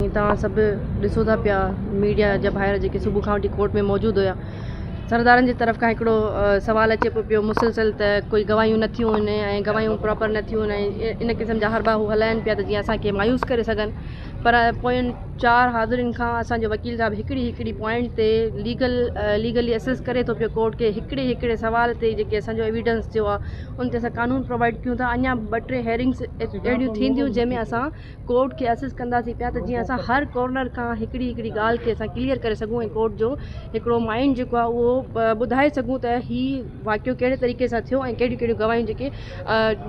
۽ توهان سڀ ڏسو ٿا پيا ميڊيا جا ڀائر جيڪي صبح کان وٺي ڪورٽ ۾ موجود هيا سردارن جي طرف کان هڪڙو سوال اچي پيو پيو مسلسل ته ڪوئي گواهيون نه ٿيون آهن ۽ گواهيون پراپر نه ٿيون آهن ۽ ان قسم جا حربا هو هلائن پيا ته جيئن اسان کي مايوس ڪري سگهن پر پوين چار حاضرين کان اسان جو وڪيل صاحب هڪڙي هڪڙي پوائنٽ تي ليگل ليگلي اسيس ڪري ٿو پيو ڪورٽ کي هڪڙي هڪڙي سوال تي جيڪي اسان جو ايويڊنس ٿيو آهي ان تي اسان قانون پرووائيڊ ڪيون ٿا اڃا ٻه ٽي هيئرنگس اهڙيون ٿينديون جنهن ۾ اسان ڪورٽ کي اسيس ڪنداسين پيا ته جيئن اسان هر ڪارنر کان هڪڙي هڪڙي ڳالهه کي اسان ڪليئر ڪري سگهون ۽ ڪورٽ جو هڪڙو مائنڊ جيڪو آهي اهو ٻڌائي سگهون ته هي واقعو ڪهڙي طريقي سان ٿيو ۽ ڪهڙيون ڪهڙيون گواهيون جيڪي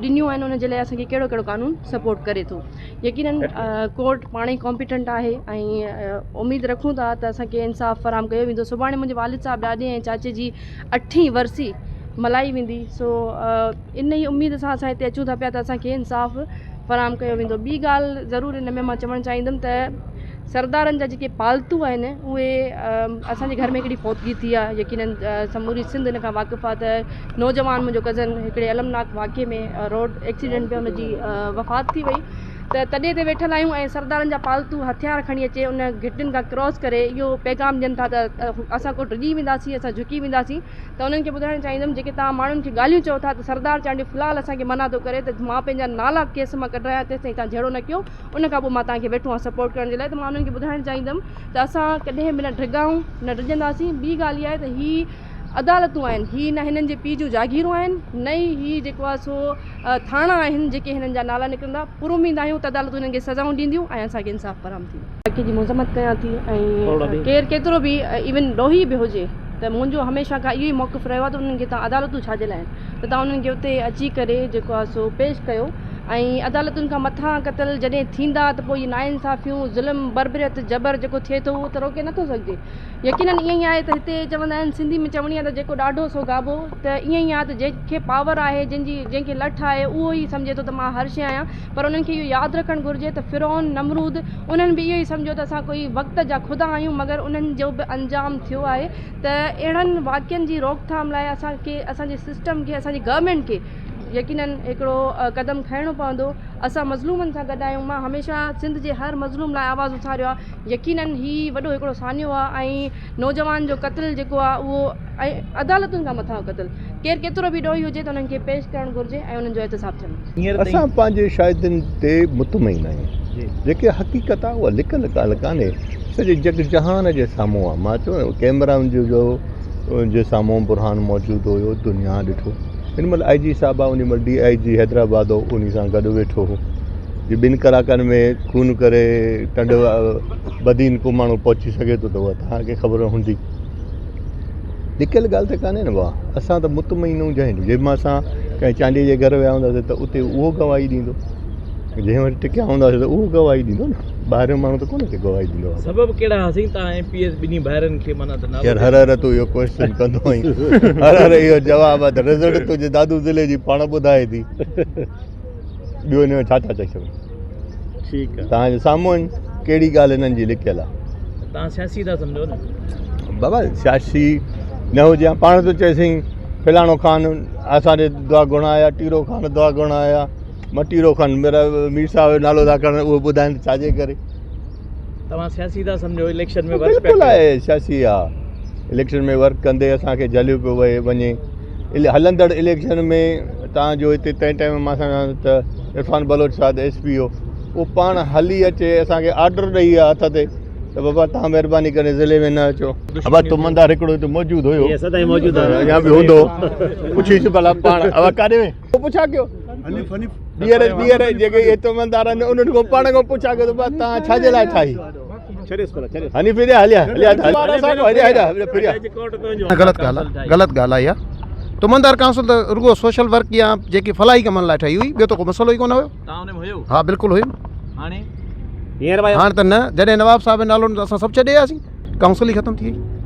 ڏنيون آهن ان جي لاء اسانکي ڪهڙو ڪهڙو قانون سپورٽ ڪري ٿو يقينن ڪورٽ پاڻ ئي ڪامپيٽنٽ آهي ۽ اميد رکون ٿا ته اسانکي انصاف فراهم ڪيو ويندو سڀاڻي منهنجي والد صاحب ڏاڏي ۽ چاچي جي اٺين ورسي ملهائي ويندي سو ان ئي اميد سان اسان هتي اچون ٿا پيا ته اسانکي انصاف فراهم ڪيو ويندو ٻي ڳالهه ضرور ان ۾ مان چوڻ چاهيندم ته سردارن جا جيڪي پالتو آهن اهي اسانجي گهر ۾ هڪڙي فوتگي ٿي آهي يقينن سموري سنڌ ان کان واقف آهي ته نوجوان منهنجو ڪزن هڪڙي المناڪ واقعي ۾ روڊ ايڪسيڊنٽ ۾ ان جي وفات ٿي وئي ته تڏي تي ويٺل آهيون ۽ سردارن جا پالتو هٿيار کڻي اچي ان گهٽين کان ڪراس ڪري اهو پيغام ڏين ٿا ته اسان ڪو ڊڄي وينداسين اسان جهڪي وينداسين ته انهن کي ٻڌائڻ چاهيندم جيڪي توهان ماڻهن کي ڳالهيون چئو ٿا ته سردار چانڊيو في الحال اسان کي منع ٿو ڪري ته مان پنهنجا نالا ڪيس مان ڪڍرايان تيستائين توهان جهيڙو نه ڪيو ان کان پوء مان توهان کي ويٺو آهيان سپورٽ ڪرڻ جي لاء ته مان انهن کي ٻڌائڻ چاهيندم ته اسان ڪڏهن به نه ڊڳا آهيون نه ڊڄنداسين ٻي ڳالهه اها آهي ته هي عدالتون آهن هي نه هنن جي پيء جون جاگيرون آهن نه ئي هي جيڪو آهي سو ٿاڻا آهن جيڪي هنن جا نالا نڪرندا پر اميد آهيون ته عدالتون هنن کي سزائون ڏينديون ۽ اسان کي انصاف فراهم ٿيندو. واقعي جي مذمت ڪيان ٿي ۽ ڪير ڪيترو به ايون ڏوهي به هجي ته منهنجو هميشه کان اهو ئي موقف رهيو آهي ته انهن کي تان عدالتون ڇا جي لاء آهن ته تان انهن کي اتي اچي ڪري جيڪو آهي سو پيش ڪيو ۽ عدالتن کان مٿان قتل جڏهن ٿيندا ته پوء اهي ناانصافيون ظلم بربريت جبر جيڪو ٿئي ٿو اهو ته روڪي نٿو سگهجي يقينن ائين ئي آهي ته هتي چوندا آهن سنڌي ۾ چوڻي آهي ته جيڪو ڏاڍو سو گابو ته ائين ئي آهي ته جنهن کي پاور آهي جنهن جي جنهن کي لٺ آهي اهو ئي سمجهي ٿو ته مان هر شيء آهيان پر انهن کي اهو ياد رکڻ گهرجي ته فرعون نمرود انهن به اهو ئي سمجهيو ته اسان ڪوئي وقت جا خدا آهيون مگر انهن جو به انجام ٿيو آهي ته اهڙن واقعن جي روڪٿام لاء اسان کي اسان جي سسٽم کي اسان جي گورنمينٽ کي يقينن هڪڙو قدم کڻڻو پوندو اسان مظلومن سان گڏ آهيون مان هميشه سنڌ جي هر مظلوم لاء آواز اٿاريو آهي يقينن هي وڏو هڪڙو سانحو آهي ۽ نوجوان جو قتل جيڪو آهي اهو ۽ عدالتن کان مٿان قتل ڪير ڪيترو به ڏوهي هجي ته انهن کي پيش ڪرڻ گهرجي ۽ انهن جو احتساب ٿيڻ گهرجي. اسان پنهنجي شاهدين تي مطمئن آهيون جيڪي حقيقت آهي اها لڪل ڳالهه ڪانهي سڄي جڳ جهان جي سامهون آهي مان چيو نه ڪيمرائن جو جو جي سامهون برهان موجود هيو دنيا ڏٺو هن مهل آء جي صاحب آهي ان مهل ڊي I جي حيدرآباد هو ان سان گڏ ويٺو هو جي ٻن ڪلاڪن ۾ خون ڪري ٽنڊ بدين ڪو ماڻهو پهچي سگهي ٿو ته اها توهان کي خبر هوندي لڪيل ڳالهه ته ڪانهي نه بابا اسان ته مطمئن هوندا آهيون جنهن مان اسان ڪنهن چانڊيي جي گهر ويا هونداسين ته اتي اهو گواهي ڏيندو جنهن وٽ ٽڪيا هونداسين ته اهو گواهي ڏيندو نه ٻاهريون ماڻهو ته ڪونه ڪي گواهي ڏيندو سبب ڪهڙا هئا سائين تان ايم پي ايس ٻنهي ڀائرن کي معنيٰ ته نالو يار هر هر تون اهو ڪوئسچن ڪندو آهين هر هر اهو جواب آهي ته رزلٽ تنهنجي دادو ضلعي جي پاڻ ٻڌائي ٿي ٻيو ان ۾ ڇا ٿا چئي سگهون ٺيڪ آ توهان جي سامهون آهن ڪهڙي ڳالهه هنن جي لڪيل آ توهان سياسي ٿا سمجهو نه بابا سياسي نه هجي ها پاڻ ٿو چئي سائين فلاڻو خان اسان ڏي دعا گهرڻ آيا ٽيرو خان دعا گهرڻ آيا مٽيرو خان ميرا مير صاحب جو نالو ٿا کڻن اهو ٻڌائين ته ڇا جي ڪري توهان سياسي ٿا سمجهو اليڪشن ۾ ورڪ بلڪل آهي سياسي آ اليڪشن ۾ ورڪ ڪندي اسان کي جهليو پيو وڃي هلندڙ اليڪشن ۾ تان جو هتي تنهن ٽائيم مان سان ته عرفان بلوچ صاحب ايس پي هو اهو پاڻ هلي اچي اسان کي آرڊر ڏئي ويا هٿ تي ته بابا تان مهرباني ڪري ضلعي ۾ نه اچو ابا تمندار هڪڙو هتي موجود هيو سدائين موجود آهي اڃا به هوندو پڇيس ڀلا پاڻ ابا ڪاڏي وئين پڇا ڪيو حنيف حنيف ٻيهر ٻيهر جيڪي اهي تمندار آهن انهن کان پاڻ کان پڇا ڪيو ته بابا تان ڇا جي لاء ٺاهي ڇڏيس پر ڇڏيس حنيف هيڏي هليا هليا هليا هليا ڦريا غلط ڳالهه آهي غلط ڳالهه آهي اها تمندار ڪائونسل ته رڳو سوشل ورڪ يا جيڪي فلاحي ڪمن لاء ٺهي هئي ٻيو ته ڪو مسئلو ئي ڪونه هيو تان ان ۾ هيو ها بلڪل هيم هاڻي هاڻ ته نه جڏهن نواب صاحب نالو ڏنو ته اسان سڀ ڇڏي آياسين ڪائونسل ئي ختم ٿي وئي.